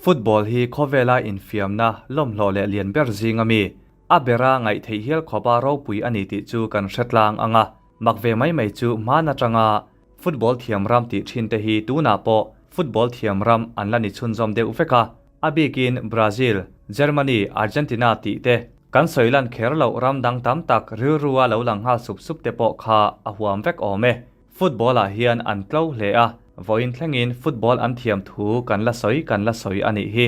Football hi khawvela infiamna lawmhlawh leh lian ber zinga mi, a bera ngaih theih hial khawpa ropui a ni tih chu kan hre tlang ang a, mak ve mai mai chu hman atanga football thiam ram tih thin te hi tunah pawh football thiam ram an la ni chhunzawm deuh vek a, a bikin Brazil, Germany, Argentina tih te kan sawi lan kher loh ram dang tam tak rilrua lo lang nghal sup sup te pawh kha a huam vek awm e. Football ah hian an tlo hle a, vawiin thlengin football an thiam thu kan la sawi kan la sawi a nih hi.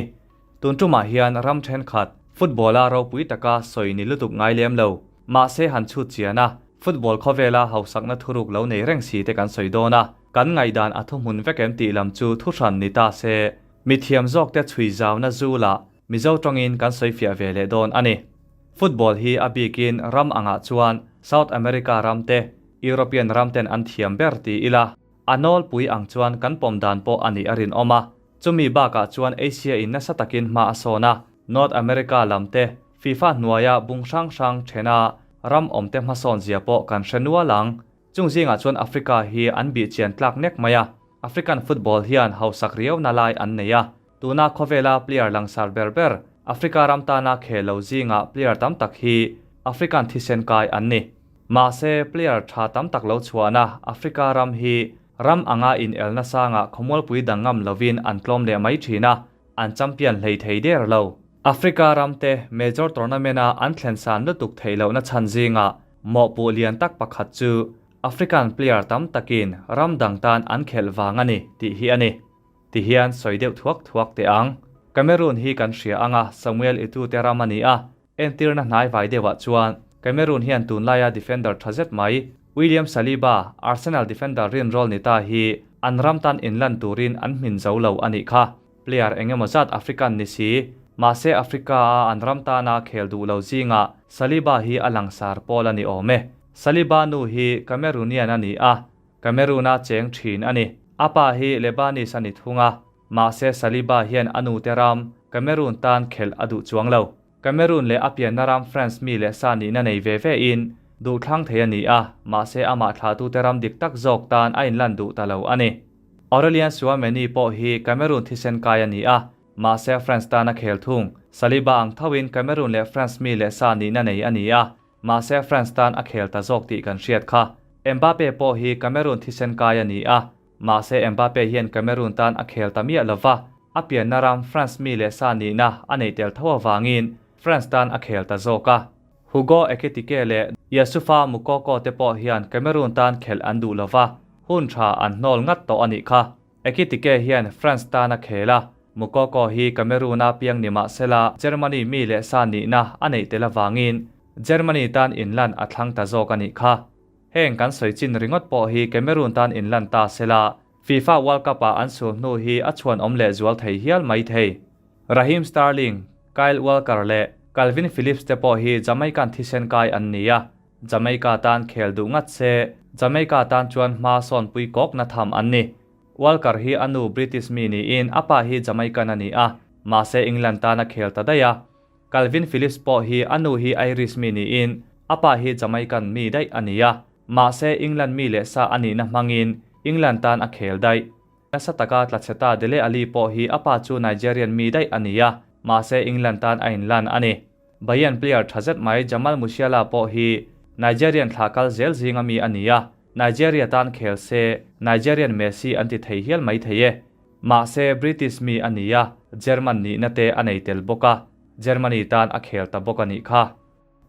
Tun tumah hian ram thenkhat football a ropui taka sawi ni lutuk ngai lem lo, mahse han chhut chian a, football khawvela hausakna thuruk lo nei reng si te kan sawi dawn a, kan ngaihdan a thuhmun vek em tih lam chu thuhran ni ta se, mithiam zawk te chhui zauna zu lah Mizo tawngin kan sawi fiah ve leh dawn a ni. Football hi a bikin ram angah chuan South America ram te, European ram ten an thiam ber ti ila, a nawlpui ang chuan kan pawm dan pawh a nih a rinawm a. Chumi bakah chuan Asia in nasa takin hma a sawn a, North America lam te, FIFA hnuaia bung hrang hrang thena ram awm te hmasawn zia pawh kan hre nual ang. Chung zingah chuan Africa hi an bih chian tlak nek mai a, African football hian hausak riauna lai an nei a, Tuna khawvela player langsar ber ber Africa ram tana khel lo zingah player tam tak hi African thisen kai an ni. Mahse, player tha tam tak lo chhuahna Africa ram hi ram anga inelna sangah khawmualpui dang ngam lovin an tlawm leh mai thin a, an champion hlei thei der lo. Africa ramte major tournament-a an thlen san lutuk theih lohna chhan zingah mawhpuh lian tak pakhat chu African player tam takin ram dang tan an khelh vang a ni tih hi a ni. Ti hian sawi deuh thuak thuak teh ang. Cameroon hi kan hria ang a, Samuel Eto'o te ram a ni a, entirna hnai vai deuhah chuan Cameroon hian tunlaia defender tha zet mai William Saliba, Arsenal defender rinrawl ni ta hi an ram tan inlan turin an hmin zo lo a nih kha. Player eng emaw zat African ni si, mahse Africa-a an ram tana khel duh lo zingah Saliba hi a langsar pawl a ni awm e. Saliba nu hi Cameroonian a ni a, Cameroon-a cheng thin a ni. A pa hi Lebanese a ni thung a, mahse Saliba hian a nute ram Cameroon tan khelh a duh chuang lo. Cameroon leh a pianna ram France mi leh sa nihna nei ve ve in duhthlang thei a ni a, mahse amah thlahtute ram dik tak zawk tan a inlan duh ta lo a ni. Aurelien Tchouameni pawh hi Cameroon thisen kai a ni a, mahse France tan a khel thung. Saliba ang thoin Cameroon leh France mi leh sa nihna nei a ni a, Mahse France tan a khel ta zawk tih kan hriat kha. Mbappe pawh hi Cameroon thisen kai a ni a, mahse Mbappe hian Cameroon tan a khel ta miah lova, a pianna ram France mi leh sa nihna a neih tel tho avangin France tan a khel ta zawk a. Hugo Ekitike leh Youssoufa Moukoko te pawh hian Cameroon tan khelh an duh lova, hun tha an hnawl ngat tawh a nih kha. Ekitike hian France tan a khel a, Moukoko hi Cameroon-a piang ni mah sela Germany mi leh sa nihna a neih tel avangin Germany tan inlan a thlang ta zawk a nih kha. Heng kan sawi chin ringawt pawh hi Cameroon tan inlan ta sela FIFA World Cup-ah an sul hnu hi a chhuanawm leh zual thei hial mai thei. Raheem Sterling, Kyle Walker leh Kalvin Phillips te pawh hi Jamaican thisen kai an ni a, Jamaica tan khel duh ngat se, Jamaica tan chuan hma sawnpui kawkna tham an ni. Walker hi a nu British mi niin a pa hi Jamaican a ni a, mahse England tan a khel ta daih a. Kalvin Phillips pawh hi a nu hi Irish mi niin a pa hi Jamaican mi daih a ni a, mahse England mi leh sa a nihna hmangin England tan a khel daih. Nasa taka tlachhe ta Dele Alli pawh hi a pa chu Nigerian mi daih a ni a, mahse England tan a inlan a ni. Bayern player tha zet mai Jamal Musiala pawh hi Nigerian thlah kal zel zinga mi a ni a, Nigeria tan khel se Nigerian Messi an ti thei hial mai thei e. Mahse British mi a ni a, German nihna te a nei tel bawk a, Germany tan a khel ta bawk a nih kha.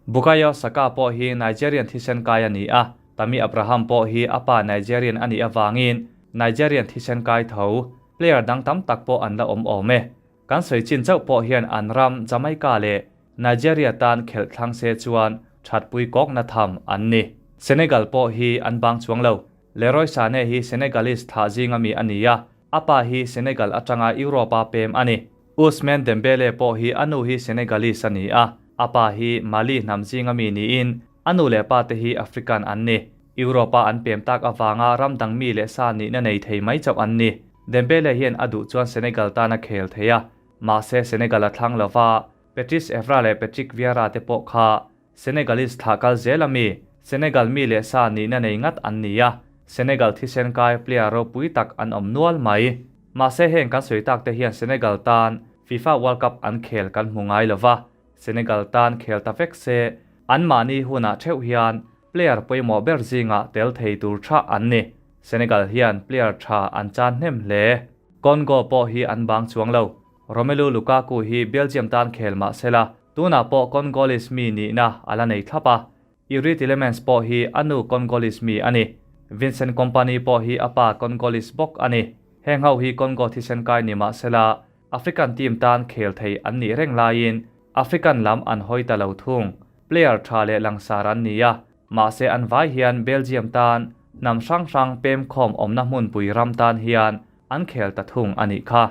Bukayo Saka pawh hi Nigerian thisen kai a ni a, Tammy Abraham pawh hi a pa Nigerian a nih avangin Nigerian thisen kai tho player dang tam tak pawh an la awm awm e. Kan sawi chin chauh pawh hian an ram Jamaica leh Nigeria tan khelh thlang se chuan thatpui kawkna tham an ni. Senegal pawh hi an bang chuang lo. Leroy Sane hi Senegalese thlah zinga mi a ni a, a pa hi Senegal atanga Europe-a pem a ni. Ousmane Dembele pawh hi a nu hi Senegalese a ni a, a pa hi Mali hnam zinga mi niin a nu leh pa te hi African an ni. Europe-a an pem tak avanga ram dang mi leh sa nihna nei thei mai chauh an ni. Dembele hian a duh chuan Senegal tan a khel thei a, mahse Senegal a thlang lova, Patrice Evra leh Patrick Vieira te pawh kha Senegalese thlah kal zel a mi, Senegal mi leh sa nihna nei ngat an ni a, Senegal thisen kai player ropui tak an awm nual mai. Mahse heng kan sawi tak te hian Senegal tan. FIFA World Cup an khel kan hmu ngai lo va, Senegal tan khel ta vek se, anmahni hunah theuh hian player pawimawh ber zingah tel thei tur tha an ni. Senegal hian player tha an chan hnem hle. Congo pawh hi an bang chuang lo. Romelu Lukaku hi Belgium tan khel mah sela, tunah pawh Congolese mi nihna a la nei thlap a. Yuri Tielemans pawh hi a nu Congolese mi a ni. Vincent Kompany pawh hi a pa Congolese bawk a ni. Heng ho hi Congo thisen kai ni mah sela, African team tan khel thei an nih reng laiin African lam an hawi ta lo thung. Player tha leh langsar an ni a, mahse an vai hian Belgium tan hnam hrang hrang pemkhawm awmna hmunpui ram tan hian an khel ta thung a nih kha.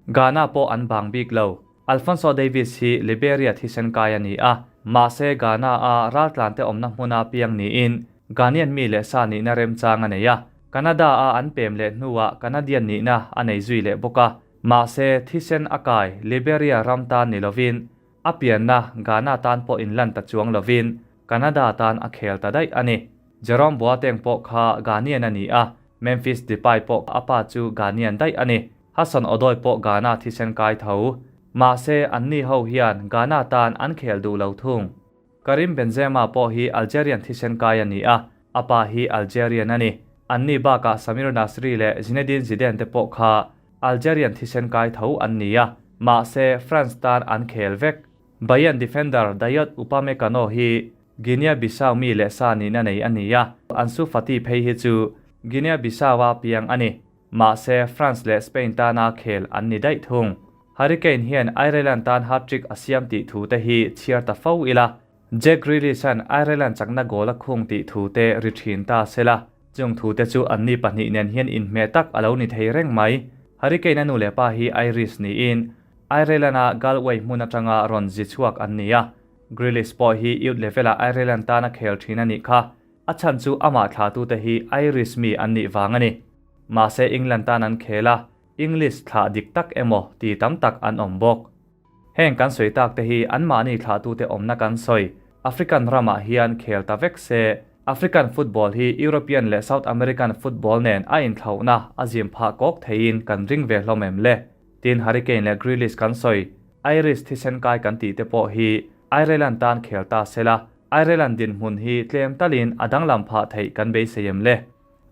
Ghana pawh an bang bik lo. Alphonso Davies hi Liberia thisen kai a ni a, mahse Ghana-a raltlante awmna hmuna piang niin Ghanaian mi leh sa nihna remchang a nei a. Canada-a an pem leh hnuah Canadian nihna a nei zui leh bawk a. Mahse thisen a kai Liberia ram tan ni lovin a pianna Ghana tan pawh inlan ta chuang lovin Canada tan a khel ta daih a ni. Jerome Boateng pawh kha Ghanaian a ni a, Memphis Depay pawh a pa chu Ghanaian daih a ni. Hudson Odoi pawh Ghana thisen kai tho. Mahse, anni ho hian Ghana tan an khel duh lo thung. Karim Benzema pawh hi Algerian thisen kai a ni a, a pa hi Algerian a ni. Anni bakah Samir Nasri leh Zinedine Zidane te pawh kha Algerian thisen kai tho an ni a, mahse France tan an khel vek. Bayern defender Dayot Upamecano hi Guinea-Bissau mi leh sa nihna nei a ni a, Ansu Fati phei hi chu Guinea-Bissau-a piang a ni. Mahse, France leh Spain tana khel an ni daih thung. Harry Kane hian Ireland tan hat-trick a siam tih thu te hi chhiar ta fo ila, Jack Grealish-a'n Ireland chakna goal a khung tih thu te ri thin ta sela, chung thu te chu anni pahnih nen hian inhmeh tak a lo ni thei reng mai. Harry Kane-a nu leh pa hi Irish niin, Ireland-a Galway hmun atanga rawn zi chhuak an ni a, Grealish pawh hi youth level-ah Ireland tana khel thin a nih kha. A chhan chu amah thlahtute hi Irish mi an nih vang a ni. Mahse England tan an khel a, English thlah dik tak emaw ti tam tak an awm bawk. Heng kan sawi tak te hi anmahni thlahtute awmna kan sawi, African ramah hian khel ta vek se, African football hi European leh South American football nen a inthlauhna a zim phah kawk theiin kan ring ve hlawm em le? Tin Harry Kane leh Grealish kan sawi, Irish thisen kai kan tih te pawh hi Ireland tan khel ta sela, Ireland dinhmun hi tlem talin a danglam phah theih kan beisei em le?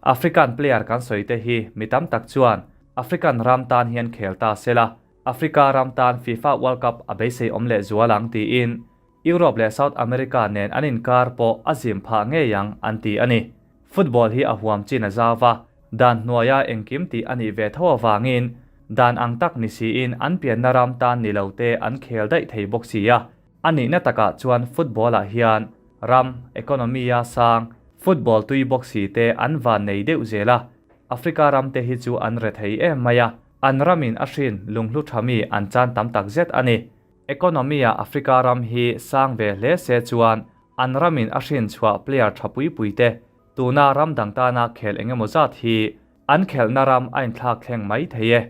African player kan sawi te hi mi tam tak chuan African ram tan hian khel ta sela, Africa ram tan FIFA World Cup a beisei awm leh zual ang tiin Europe leh South America nen an inkar pawh a zim phah ngei ang an ti a ni. Football hi a huam chin a zau va, dan hnuaia engkim tih a nih ve tho avangin dan ang tak ni siin an pianna ram tan ni lo te an khel daih thei bawk si a. A nihna takah chuan football-ah hian ram economy-a sang football tui bawk si te an van nei deuh zel a, Africa ram te hi chu an rethei em mai a, an ramin a hrin lunghlu tha mi an chan tam tak zet a ni. Economy-ah Africa ram hi sang ve hle se chuan an ramin a hrin chhuah player tha pui pui te tuna ram dang tana khel eng emaw zat hi an khelhna ram a inthlak thleng mai thei e.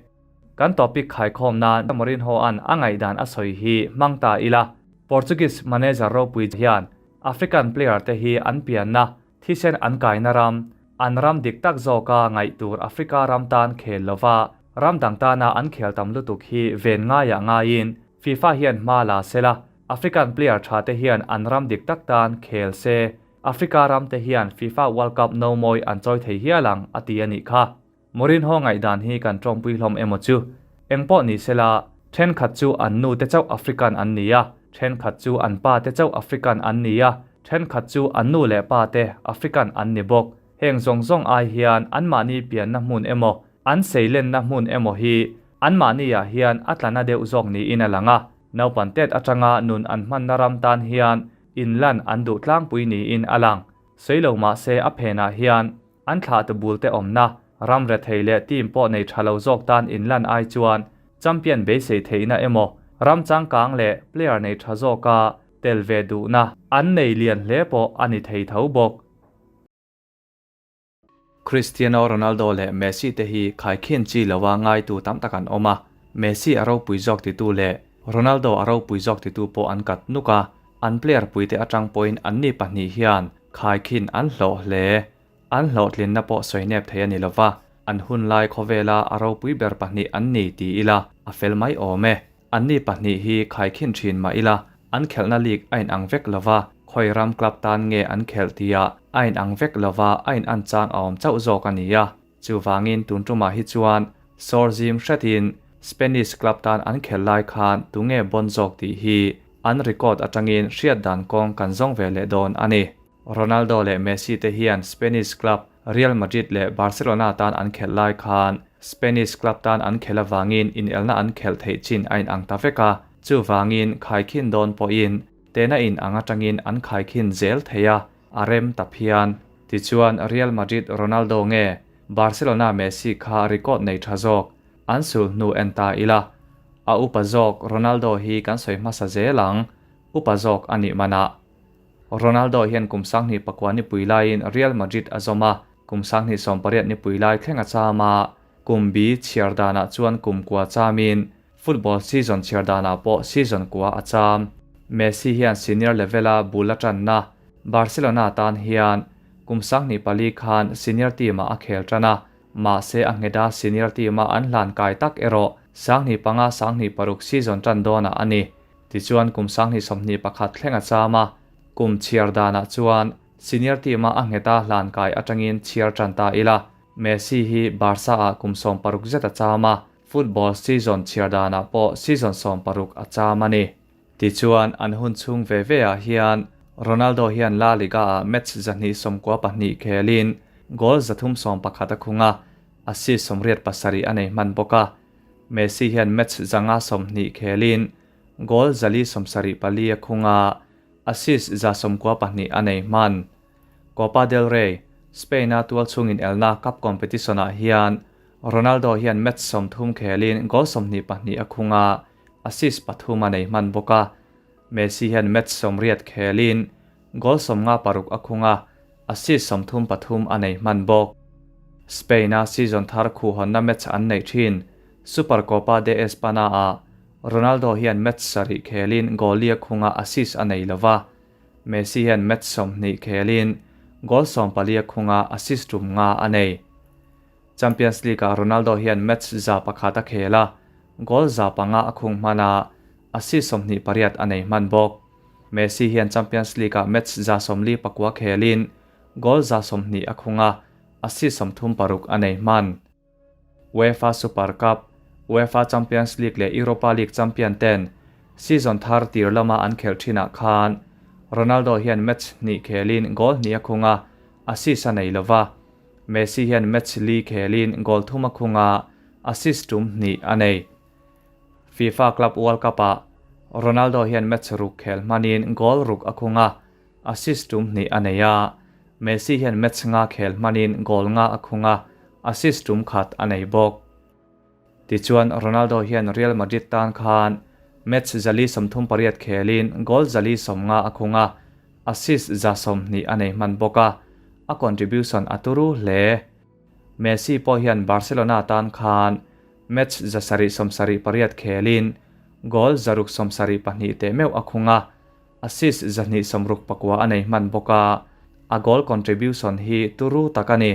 Kan topic khaikhawm nan Mourinho-a'n a ngaihdan a sawi hi hmang ta ila, Portuguese manager ropui hian African player te hi an pianna, thisen an kaina ram, an ram dik tak zawka ngaih tur Africa ram tan khel lova ram dang tana an khel tam lutuk hi ven ngaiah ngaiin FIFA hian hma la sela, African player tha te hian an ram dik tak tan khel se, Africa ram te hian FIFA World Cup no mawi an chawi thei hial ang a ti a nih kha. Mourinho ngaihdan hi kan tawngpui hlawm emaw chu? Engpawh ni sela, thenkhat chu an nu te chauh African an ni a, thenkhat chu an pa te chauh African an ni a, thenkhat chu an nu leh pa te African an ni bawk. Heng zawng zawng ai hian anmahni pianna hmun emaw, an seilenna hmun emaw hi anmahni ah hian a tlana deuh zawk niin a lang a. Naupan tet atanga nun an hmanna ram tan hian inlan an duh tlangpui niin a lang. Sawi lo mahse a phenah hian An thlahtu bulte awmna, ram rethei leh team pawh nei tha lo zawk tan inlan ai chuan champion beisei theihna emaw, ram changkang leh player nei tha zawka tel ve duhna an nei lian hle pawh a ni thei tho bawk. Cristiano Ronaldo leh Messi te hi khaikhin chi lova ngaitu tam tak an awm a, Messi a ropui zawk titu leh Ronaldo a ropui zawk titu pawh an kat nuk a, an player puite atang pawhin anni pahnih hian khaikhin an hlawh hle. An hlawhtlinna pawh sawi nep thei a ni lova, an hun lai khawvela a ropui ber pahnih an ni ti ila a fel mai awm e. Anni pahnih hi khaikhin thin mah ila, an khelhna league a inang vek lova, khawi ram club tan nge an khelh tihah a inang vek lova a inan chang a awm chauh zawk a ni a. Chuvangin tun tumah hi chuan sawr zim hretin Spanish club tan an khelh lai khan tunge bawn zawk tih hi an record atangin hriat dan kawng kan zawng ve leh dawn a ni. Ronaldo leh Messi te hian Spanish club Real Madrid leh Barcelona tan an khelh lai khan Spanish club tan an khelh avangin inelna an khelh theih chin a inang ta vek a, chuvangin khaikhin dawn pawhin tehna inang atangin an khaikhin zel thei a, a rem ta phian. Tichuan Real Madrid Ronaldo nge Barcelona Messi kha record nei tha zawk an sul hnu en ta ila, a upa zawk Ronaldo hi kan sawi hmasa zel ang, upa zawk a nih manah. Ronaldo hian kum 2009 nipui laiin Real Madrid a zawm a, kum 2018 nipui lai thleng a cham a, kum bi chhiar danah chuan kum kua chamin football season chhiar danah pawh season kua a cham. Messi hian senior level-a bul a tanna Barcelona tan hian kum 2004 khan senior team-ah a khel tan a, mahse a ngheta senior team-a an hlan kai tak erawh 2005 2006 season tan dawnah a ni. Tichuan kum 2021 thleng a cham a, kum chhiar danah chuan senior team-a a ngheta hlan kai atangin chhiar tan ta ila. Messi hi Barca-ah kum 16 zet a cham a, football season chhiar danah pawh season 16 a cham a ni. Tichuan an hun chhung ve ve ah hian Ronaldo hian La Liga-ah match 292 khelin goal 311 a khung a, assist 87 a nei hman bawk a. Messi hian match 120 khelin goal 474 a khung a, assist 92 a nei hman. Copa del Rey, Spain-a tual chhungin elna cup competition-ah hian Ronaldo hian match 30 khelin goal 22 a khung a, assist 3 a nei hman bawk a. Messi hian match 80 khelin goal 56 a khung a, assist 33 a nei hman bawk. Spain-a season thar khuhhawnna match an nei thin Supercopa de Espana-ah Ronaldo hian match 7 khelin goal li a khung a, assist a nei lova. Messi hian match 20 khelin goal 14 a khung a, assist 5 a nei. Champions League-ah Ronaldo hian match 101 a khel a, goal 5 a khung hman a, assist 28 a nei hman bawk. Messi hian Champions League-ah match 149 khelin goal 120 a khung a, assist 36 a nei hman. UEFA Super Cup, UEFA Champions League leh Europa League champion ten season thar tir lama an khelh thinah khan Ronaldo hian match hnih khelin goal hnih a khung a, assist a nei lova. Messi hian match li khelin goal thum a khung a, assist tum hnih a nei. FIFA Club World Cup-ah Ronaldo hian match ruk khel hmanin goal ruk a khung a, assist tum hnih a nei a. Messi hian match nga khel hmanin goal nga a khung a, assist tum khat a nei bawk. Tichuan Ronaldo hian Real Madrid tan khan match 138 khelin goal 150 a khung a, assist 120 a nei hman bawk a, a contribution a turu hle. Messi pawh hian Barcelona tan khan match 778 khelin goal 672 teh meuh a khung a, assist 269 a nei hman bawk a, a goal contribution hi turu tak a ni.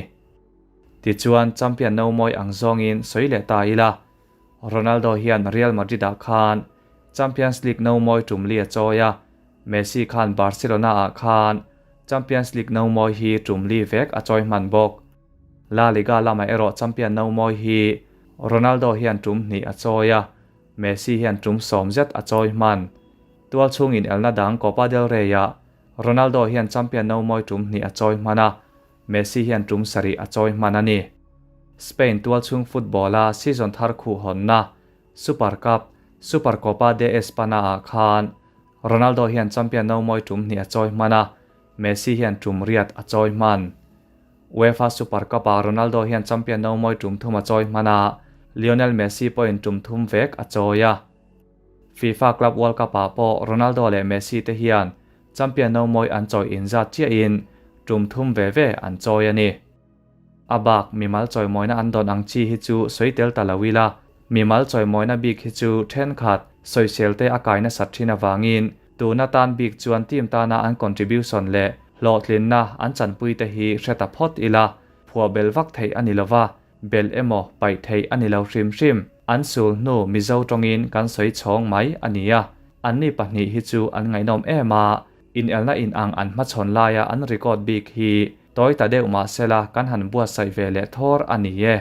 Tichuan champion no mawi ang zawngin sawi leh ta ila, Ronaldo hian Real Madrid-ah khan Champions League no mawi tum li a chawi a, Messi khan Barcelona-ah khan Champions League no mawi hi tum li vek a chawi hman bawk. La Liga lamah erawh champion no mawi hi Ronaldo hian tum hnih a chawi a, Messi hian tum 10 zet a chawi hman. Tual chhungin elna dang Copa del Rey-ah Ronaldo hian champion no mawi tum hnih a chawi hman a, Messi hian tum 7 a chawi hman a ni. Spain tual chhung football-a season thar khuhhawnna Super Cup, Supercopa de Espana-ah khan Ronaldo hian champion no mawi tum hnih a chawi hman a, Messi hian tum riat a chawi hman. UEFA Super Cup-ah Ronaldo hian champion no mawi tum thum a chawi hman a, Lionel Messi pawhin tum thum vek a chawi a. FIFA Club World Cup-ah pawh Ronaldo leh Messi te hian champion no mawi an chawi inzat chiahin tum thum ve ve an chawi a ni. A bak mimal chawimawina an dawn ang chi hi chu sawi tel ta lo ila, mimal chawimawina bik hi chu thenkhat sawisel te a kai nasat thin avangin tuna tan bik chuan team tana an contribution leh hlawhtlinna an chanpui te hi hre ta phawt ila, phuah bel vak theih a ni lova, bel emaw paih theih a ni lo hrim hrim. An sul hnu Mizo tawngin kan sawi chhawng mai a ni a, anni pahnih hi chu an ngaihnawm em a, inelna inang an hmachhawn laia an record bik hi tawi ta deuh mahsela kan han buatsaih ve leh thawr a ni e.